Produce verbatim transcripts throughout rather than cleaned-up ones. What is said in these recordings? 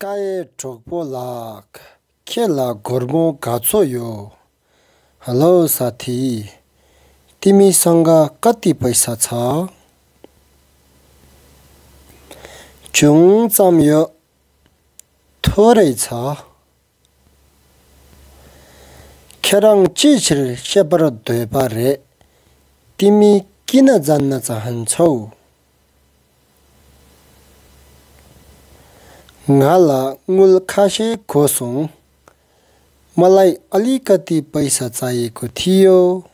ཀ་ཡེ་གྲོགས་པོ་ལགས། ཁྱེད་ལ་སྒོར་མོ་ག་ཚོད་ཡོད། ཧ་ལོ་ས་ཐི། ཏི་མི་སང་ག་ཀ་ཏི་པའི་ས་ཚ། ཅུང་ཙམ་ཡོད། ཐོ་རེ་ཚ། ཁྱེད་རང་ཅིའི་ཕྱིར་ཤེས་པར་འདོད་པ་རེད། ཏི་མི་ཀི་ན་ཛན་ན་ཙ་ཧན་ཚའུ། ང་ལ་དངུལ་ཁ་ཤས་དགོས་སོང་། མ་ལའི་ཨ་ལི་ཀ་ཏི་པའི་ས་ཙ་ཡི་གུ་ཐི་ཡོ།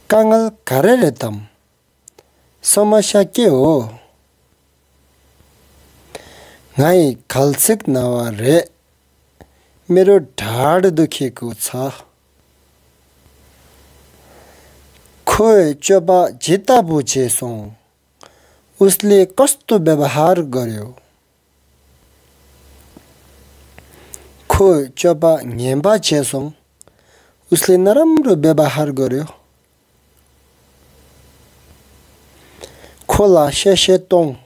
དཀའ་ངལ་ག་རེ་རེད་དམ། ས་མ་ཤ་ཀེའོ། ང་ཡི་གལ་སྲིད་ན་བ་རེད། མེ་རོ་དྲག་ཏུ་ཁེ་གུ་ཚ། ཁོས་སྤྱོད་པ་ཇི་ལྟ་བུ་བྱས་སོང་། उसले कस्तो व्यवहार गर्‍यो། ཁོས་སྤྱོད་པ་ངན་པ་བྱས་སོང་། उसले नराम्रो व्यवहार गर्‍यो། ཁོ་ལ་གཤེ་གཤེ་གཏོང་།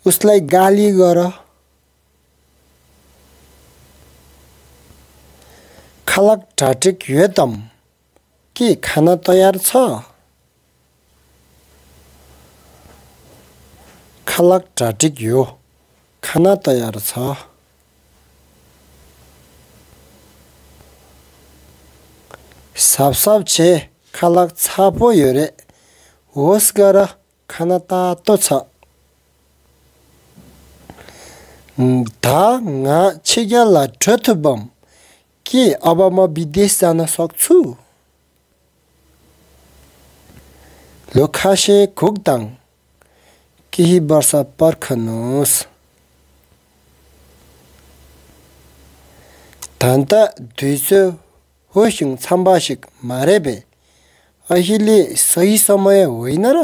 उसलाई गाली गर། ཁ་ལག་གྲ་སྒྲིག་ཡོད་དམ། ཀི་ཁ་ན་ཏོ་ཡར་ཚ། ཁ་ལག་གྲ་སྒྲིག་ཡོད། ཁ་ན་ཏོ་ཡར་ཚ། གཟབ་གཟབ་བྱེད། ཁ་ལག་ཚ་པོ་ཡོད་རེད། འོ་སི་ཀ་ར་ཁ་ན་ཏ་ཏོ་ཚ། ད་ང་ཕྱི་རྒྱལ་ལ་འགྲོ་ཐུབ་བམ། ཀི་ཨ་བ་མ་བི་དེ་ས་ན་སོག་ཚུ། ལོ་ཁ་ཤས་གུག་དང་། ཀི་ཧི་བར་ས་པར་ཁ་ནོས། ད་ལྟ་དུས་ཚོད་ཧོ་ཞིང་འཚམ་པ་ཞིག་མ་རེད་པས། ཨ་ཧི་ལི་སོ་ཡི་སོ་མ་ཡ་འོ་ཡིན་ན་ར།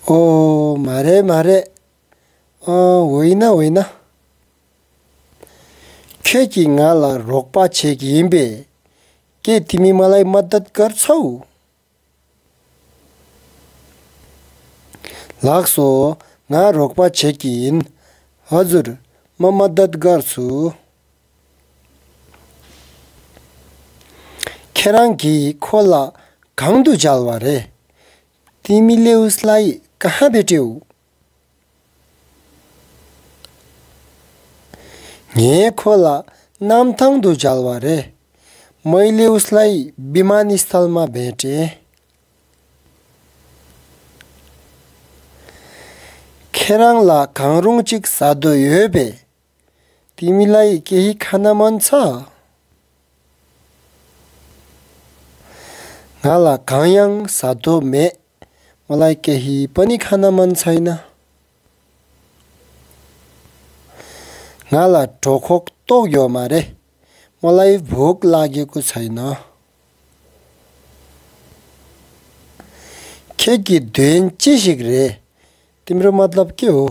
ཨོ་མ་རེད་མ་རེད། ཨ་འོ་ཡིན་ན་འོ་ཡིན་ན། ཁྱེད་ཀྱིས་ང་ལ་རོགས་པ་བྱེད་ཀྱི་ཡིན་པས། ཀེ་ཏི་མི་མ་ལའི་མ་དད་གར་ཚའུ། ལགས་སོ། ང་རོགས་པ་བྱེད་ཀྱི་ཡིན། ཧ་ཟུར་མ་མ་དད་གར་ཚུ། ཁྱེད་རང་གིས་ཁོ་ལ་གང་དུ་སྦྱར་བ་རེད། ཏི་མི་ལེའུ་སི་ལའི་ཀ་ཧ་བེ་ཏེའུ། ངས་ཁོ་ལ་གནམ་ཐང་དུ་སྦྱར་བ་རེད། མོའི་ལེའུ་སི་ལའི་བི་མ་ནི་སི་ཐལ་མ་བེ་ཏེ། ཁྱེད་རང་ལ་གང་རུང་ཅིག་ཟ་འདོད་ཡོད་པས། ཏི་མི་ལའི་ཀེ་ཧི་ཁ་ན་མན་ཚ། ང་ལ་གང་ཡང་ཟ་འདོད་མེད། མ་ལའི་ཀེ་ཧི་པ་ནི་ཁ་ན་མན་ཚ་ཡིན་ན། ང་ལ་གྲོད་ཁོག་ལྟོགས་ཡོད་མ་རེད། མ་ལའི་བུག་ལ་གེ་ཀུ་ཚ་ཡིན་ན། ཁྱེད་ཀྱི་དོན་ཅི་ཞིག་རེད། ཏིམ་རུ་མ་ལབ་ཀེའོ།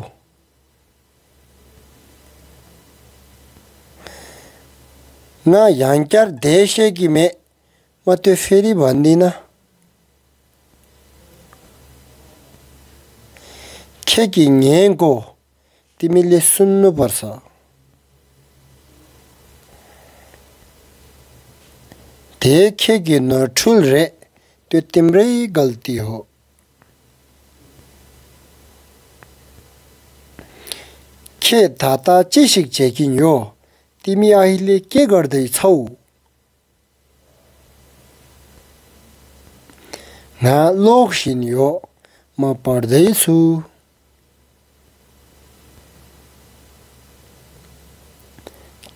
ང་ཡང་བསྐྱར་བསྡད་ཤེས་ཀྱི་མེད། མ་ཏོ་ཕེ་རི་བ་འདི་ན། ཁྱེད་ཀྱིས་ངའི་མགོ་ཏི་མི་ལེ་སུན་ནུ་བར་ས། དེ་ཁྱེད་ཀྱི་ནོར་འཁྲུལ་རེད། ཏོ་ཏིམ་རེའི་གལ་ཏི་ཧོ། ཁྱེད་ད་ལྟ་ཅི་ཞིག་བྱེད་ཀྱིན་ཡོད། ཏི་མི་ཨ་ཧི་ལེ་ཀེ་གར་དེ་ཚའུ། ང་ཀློག་བཞིན་ཡོད། མ་པར་དེ་ཚུ།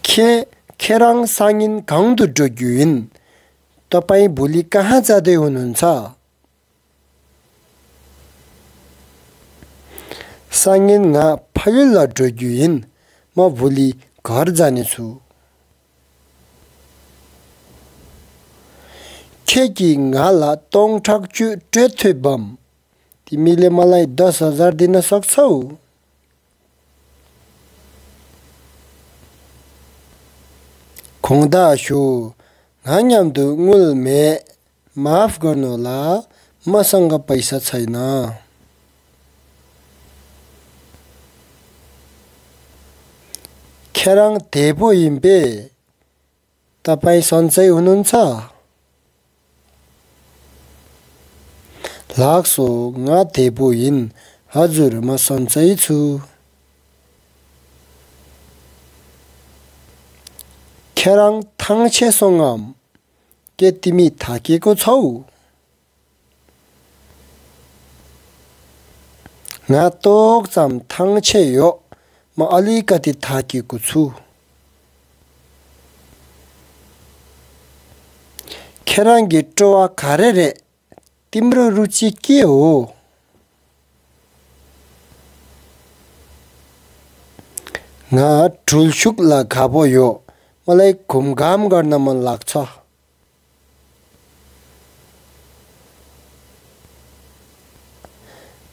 ཁྱེད་ཁྱེད་རང་སང་ཉིན་གང་དུ་འགྲོ་རྒྱུ་ཡིན། ཏོ་པའི་བུ་ལི་ཀ་ཧ་ཙ་དེ་ཡོད་ནོན་ཚ། སང་ཉིན་ང་ཕ་ཡུལ་ལ་འགྲོ་རྒྱུ་ཡིན། མ་བུ་ལི་གར་ཛ་ནི་ཚུ། ཁྱེད་ཀྱིས་ང་ལ་སྟོང་ཕྲག་བཅུ་སྤྲོད་ཐུབ་བམ། ཏི་མི་ལེ་མ་ལའི་ད་ས་ཟར་དི་ན་སོག་ཚའུ། གོང་ད་ཞུ། ང་མཉམ་དུ་དངུལ་མེད། མཱཕ་གོ་ནོ་ལ། མ་སང་ག་པའི་ས་ཚའི་ན། ཁྱེད་རང་བདེ་པོ་ཡིན་པས། ད་པའི་སོན་ཚའི་ཧུ་ནུན་ཚ། ལགས་སོ། ང་བདེ་པོ་ཡིན། ཧ་ཟུར་མ་སོན་ཚའི་ཚུ། ཁྱེད་རང་ཐང་ཆད་སོང་ངམ། ཀེ་ཏི་མི་ཐ་ཀེ་ཀོ་ཚའུ། ང་ཏོག་ཙམ་ཐང་ཆད་ཡོད། མ་ཨ་ལི་ཀ་ཏི་ཐ་ཀེ་ཀོ་ཚུ། ཁྱེད་རང་གི་སྤྲོ་བ་ག་རེ་རེད། ཏིམ་རོ་རུ་ཅི་ཀེའོ། ང་གྲུལ་ཞུགས་ལ་དགའ་པོ་ཡོད། མ་ལའི་གུམ་གམ་གར་ན་མ་ལག་ཚོ།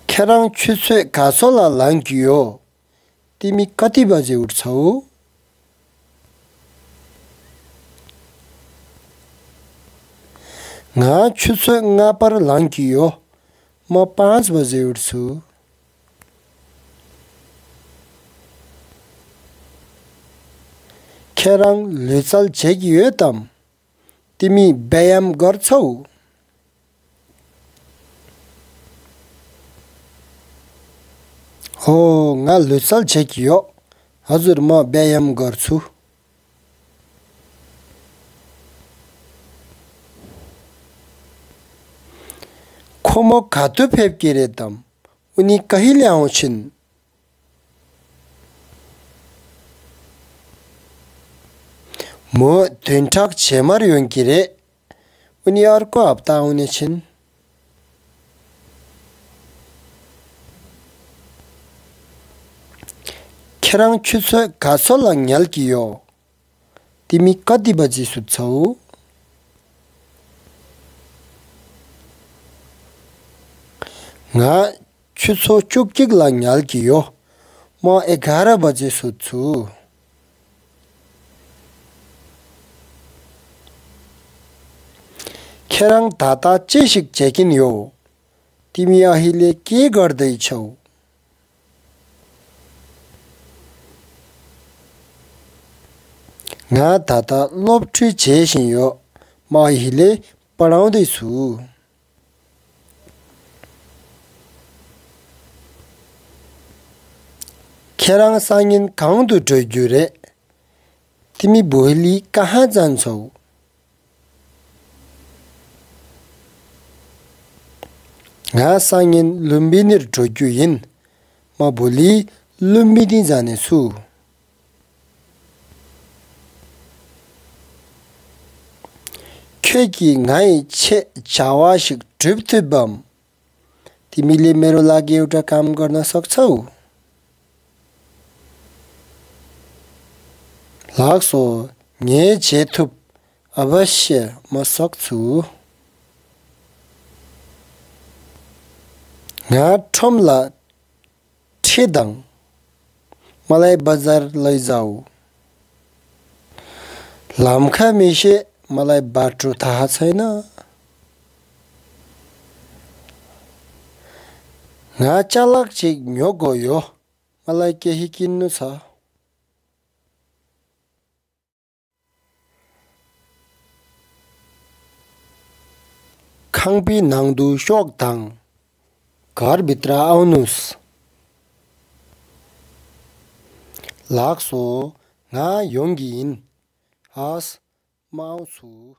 ཁྱེད་རང་ཆུ་ཚོད་ག་ཚོད་ལ་ལངས་ཀྱི་ཡོད། ཏི་མི་ཀ་ཏི་བ་ཟེ་འུར་ཚའུ། ང་ཆུ་ཚོད་ལྔ་པར་ལངས་ཀྱི་ཡོད། མ་པཱན་ཚ་བ་ཟེ་འུར་ཚུ། ཁྱེད་རང་ལུས་རྩལ་བྱེད་ཀྱི་ཡོད་དམ། ཏི་མི་བེ་ཡམ་གར་ཚའུ། ཨོ། ང་ལུས་རྩལ་བྱེད་ཀྱི་ཡོད། ཧ་ཟུར་མ་བེ་ཡམ་གར་ཚུ། ཁོ་མོ་ག་དུས་ཕེབས་ཀྱི་རེད་དམ། ཨུ་ནི་ཀ་ཧི་ལེའང་ཕྱིན། མོ་བདུན་ཕྲག་རྗེས་མར་ཡོང་གི་རེད། ཨུ་ནི་ཨར་ཀོ་ཨབ་ཏ་ཨུ་ནི་ཕྱིན། ཁྱེད་རང་ཆུ་ཚོད་ག་ཚོད་ལ་ཉལ་གྱི་ཡོད། ཏི་མི་ཀ་ཏི་བ་ཅི་སུད་ཚའུ། ང་ཆུ་ཚོད་བཅུ་གཅིག་ལ་ཉལ་གྱི་ཡོད། མ་ཨེ་ག་ར་བ་ཅི་སུད་ཚུ། ཁྱེད་རང་ད་ལྟ་ཅི་ཞིག་བྱེད་ཀྱིན་ཡོད། ཏི་མི་ཨ་ཧི་ལེ་ཀེ་གར་དེ་ཆའུ། ང་ད་ལྟ་སློབ་ཁྲིད་བྱེད་བཞིན་ཡོད། མ་ཧི་ལེ་པ་རང་དེ་སུ། ཁྱེད་རང་སང་ཉིན་གང་དུ་འགྲོ་རྒྱུ་རེད། ཏི་མི་བོ་ལི་ཀ་ཧ་ཙན་ཚའུ། ང་སང་ཉིན་ལུམ་བི་ནིར་འགྲོ་རྒྱུ་ཡིན། མ་བོ་ལི་ལུམ་བི་ནི་ཛ་ནེ་སུ། ཁྱོད་ཀྱིས་ང་ཡི་ཆེད་བྱ་བ་ཞིག་སྒྲུབ་ཐུབ་བམ། ཏི་མི་ལི་མེ་རོ་ལ་གེའུ་ཏྲ་ཀམ་གར་ན་སོག་ཚའུ། ལགས་སོ། ངས་བྱེད་ཐུབ། ཨ་བ་ཤེ་མ་སོག་ཚུ། ང་ཁྲོམ་ལ་ཁྲིད་དང་། མ་ལའི་བ་ཛར་ལའི་ཟའུ། ལམ་ཁ་མི་ཤེས། མ་ལའི་བ་ཀྲུ་ཐ་ཧ་ཚའི་ན། ང་ཅ་ལག་ཅིག་ཉོ་དགོས་ཡོད། མ་ལའི་ཀེ་ཧི་ཀིན་ནུ་ཚ། ཁང་པའི་ནང་དུ་ཤོག་དང་། གར་བི་ཏྲ་ཨའུ་ནུས། ལགས་སོ། ང་ཡོང་གི་ཡིན། ཨས། མའོ་ཚུ།